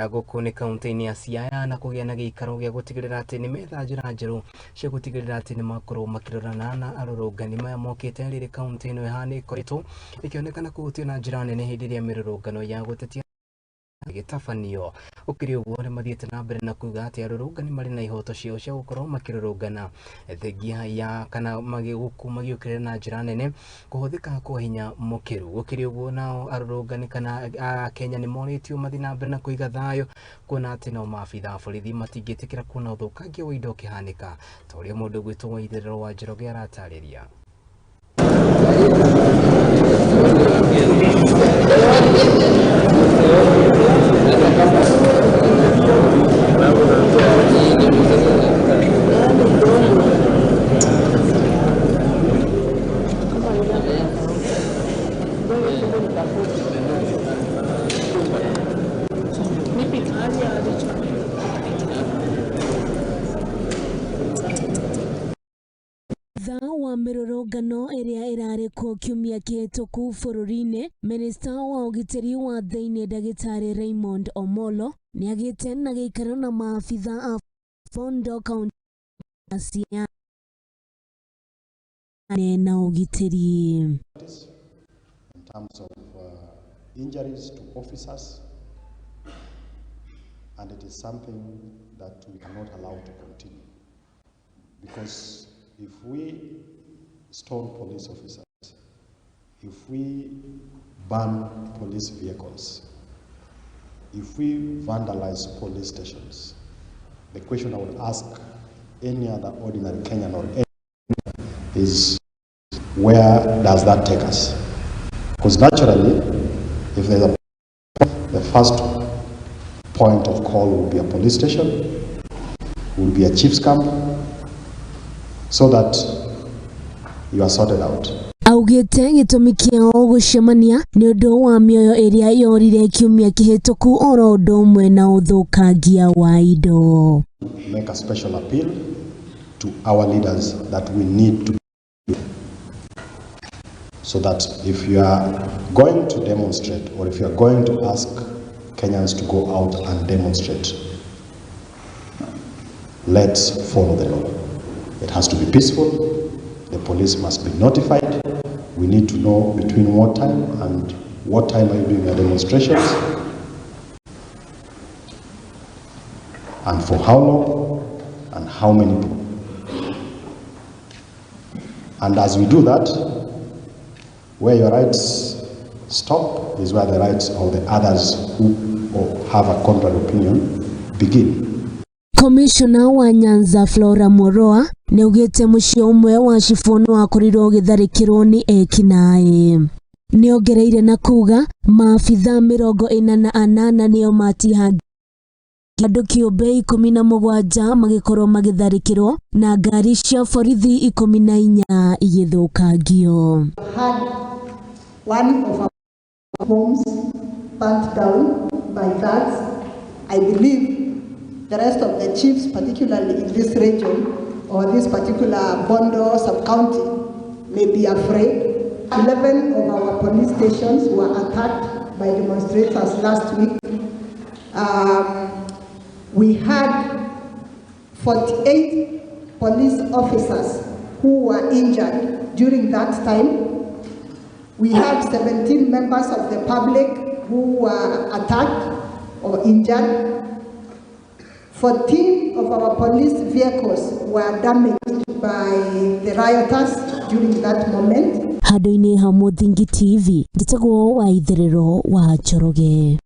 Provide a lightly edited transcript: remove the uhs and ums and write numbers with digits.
Gũkũ nĩ kaunti-inĩ ya Siaya na kũgĩa na gĩikaro gĩa gũtigĩrĩra atĩ nĩ metha njĩra njerũ cia gũtigĩrĩra atĩ nĩ makorwo makĩrorana na arũrũngani maya mokĩte rĩrĩ kaunti ĩno ĩhana ĩkoretwo ĩkĩonekana kũhutio na njĩra nene hĩndĩ ĩrĩa mĩrũrũngano ya gũtetia ĩgĩtabanio. Gũkĩrĩ ũguo nĩ mathiĩte na mbere na kuga atĩ arũrũngani marĩ na ihoto ciao cia gũkorwo makĩrũrũngana thengia ya kana magĩgũkũ magĩũkĩrĩra na njĩra nene kũhũthĩka kwa hinya mũkĩru. Gũkĩrĩ ũguo nao arũrũngani kana Akenya nĩ morĩtio mathiĩ na mbere na kũiga thayũ kuona atĩ nao maabitha a borithi matingĩtĩkĩra kuona ũthũkangia wa indo ũkĩhanĩka ta ũrĩa mũndũ ũgwĩtwo Waitherero wa Njoroge aratarĩria. Thutha wa mĩrũrũngano ĩrĩa ĩrarĩ kuo kiumia kĩhĩtũku bũrũri-inĩ, minista wa ũgitĩri wa thĩinĩ ndagĩtarĩ Raymond Omolo nĩagĩte na gĩikaro na maabitha a Bondo kaunti ya Siaya na ũgitĩri. In terms of injuries to officers, and it is something that we cannot allow to continue, because if we stone police officers, if we burn police vehicles, if we vandalize police stations, the question I would ask any other ordinary Kenyan or any is, where does that take us? Because naturally, if there's a the first point of call will be a police station, will be a chief's camp, so that you are sorted out. Augĩte gĩtũmi kĩao gũcemania nĩ ũndũ wa mĩoyo ĩrĩa yorire kiumia kĩhĩtũku oro ũndũ ũmwe na ũthũkangia wa indo. Make a special appeal to our leaders that we need to, so that if you are going to demonstrate or if you are going to ask Kenyans to go out and demonstrate, let's follow the law. It has to be peaceful. The police must be notified. We need to know between what time and what time are you doing your demonstrations, and for how long, and how many people. And as we do that, where your rights stop is where the rights of the others who have a contrary opinion begin. Komishona wa Nyanza Flora Moroa nĩaugĩte mũciĩ ũmwe wa cibũ nĩ wakorirwo ũgĩtharĩkĩrwo nĩ ekinaĩ. Nĩongereire na kuga maabitha 48 nĩo matihangirio, andũ kĩũmbe 17 magĩkorwo magĩtharĩkĩrwo na ngari cia borithi 14 igĩthũkangio. Had one of our homes burnt down by thugs. I believe the rest of the chiefs, particularly in this region or this particular Bondo sub-county, may be afraid. 11 of our police stations were attacked by demonstrators last week. We had 48 police officers who were injured during that time. We had 17 members of the public who were attacked or injured. 14 of our police vehicles were damaged by the rioters during that moment. Handũ-inĩ ha Mũthingi TV, njĩtagwo Waitherero wa Njoroge.